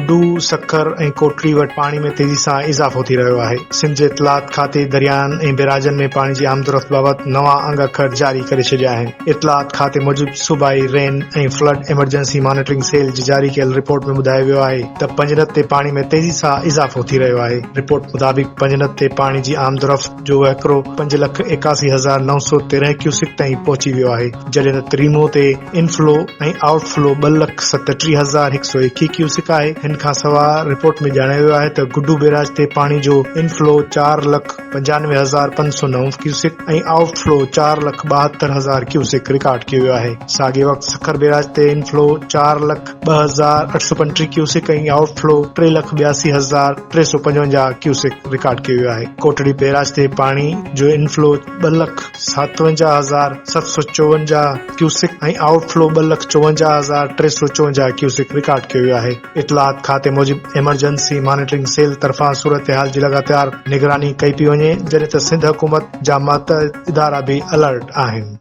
گڊو، سکر ۽ ڪوٽڙي وٽ پاڻي ۾ تيزي سان اضافو ٿي رهيو آهي. سنڌ جي اطلاعات کاتي درياهن ۽ بئراجن ۾ پاڻي جي آمدورفت بابت نوان انگ اکر جاري ڪري ڇڏيا آهن. اطلاعات کاتي موجب صوبائي رين ۽ فلڊ ايمرجنسي مانيٽرنگ سيل جي جاري ڪيل رپورٽ ۾ ٻڌايو ويو آهي ته پنجند تي پاڻي ۾ تيزي سان اضافو ٿي رهيو آهي. رپورٽ مطابق پنجند تي پاڻي جي آمدورفت جو وهڪرو 5,81,913 ڪيوسڪ تائين پهچي ويو آهي، جڏهن ته تريمو تي inflow ۽ outflow 237,121 cusecs آهي. هن کانسواء رپورٽ ۾ ڄاڻايو ويو آهي ته گڊو بئراج تي پاڻي جو inflow 4,95,509 cusecs ۽ outflow 4,72,000 cusecs record ڪيو ويو آهي. ساڳئي وقت سکر بئراج تي inflow 4,02,835 cusecs ۽ outflow 3,82,355 cusecs record ڪيو ويو آهي. ڪوٽڙي بئراج تي پاڻي جو inflow 2,57,754 cusecs ۽ outflow 2,54,354 cusecs record ڪيو ويو آهي. اطلاعات کاتي موجب ايمرجنسي مانيٽرنگ سيل طرفان صورتحال جي لڳاتار نگراني ڪئي پئي وڃي، جڏهن ته سنڌ حڪومت جا ماتحت ادارا به الرٽ آهن.